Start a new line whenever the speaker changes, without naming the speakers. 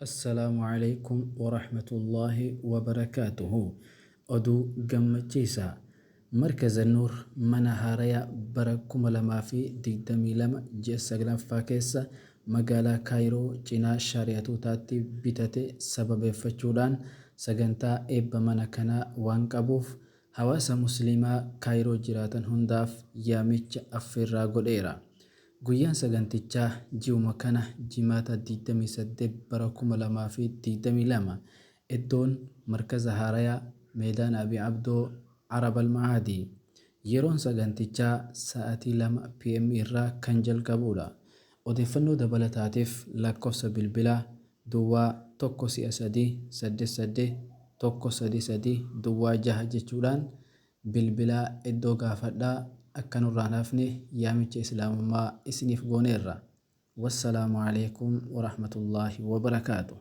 Assalaamu Aleeykum Warahmatullaahi Wabarakaatuhu Oduu Gammachiisaa Markaza Nuur mana haaraya bara 2022 ji'a 9ffaa keessa magaalaa Kaayiroo cinaa Shaariyatuutaatti bitate sababeeffachuudhaan sagantaa eebba mana kanaa waan qabuuf hawaasa musliimaa Kaayiroo jiraatan hundaaf yaamicha affeerraa godheera. Guyyaan sagantichaa ji'uma kana Jimaata 28 bara 2022 iddoon Markaza Haaraya Meedaana Abi Abdoo Arab Al-Ma'aadi. Yeroon sagantichaa sa'atii 2 PM irraa kan jalqabuudha. Odeeffannoo dabalataatiif lakkoofsa bilbilaa duwwaa 1 si'a 3 8 8 1 3 3 duwwaa 6 jechuudhaan Bilbilaa iddoo gaafadhaa akka nurraa hin hafne yaamicha islaamummaa isiniif gooneerra. Wassalaamu Aleeykum Warahmatullaahi Wabarakaatuh.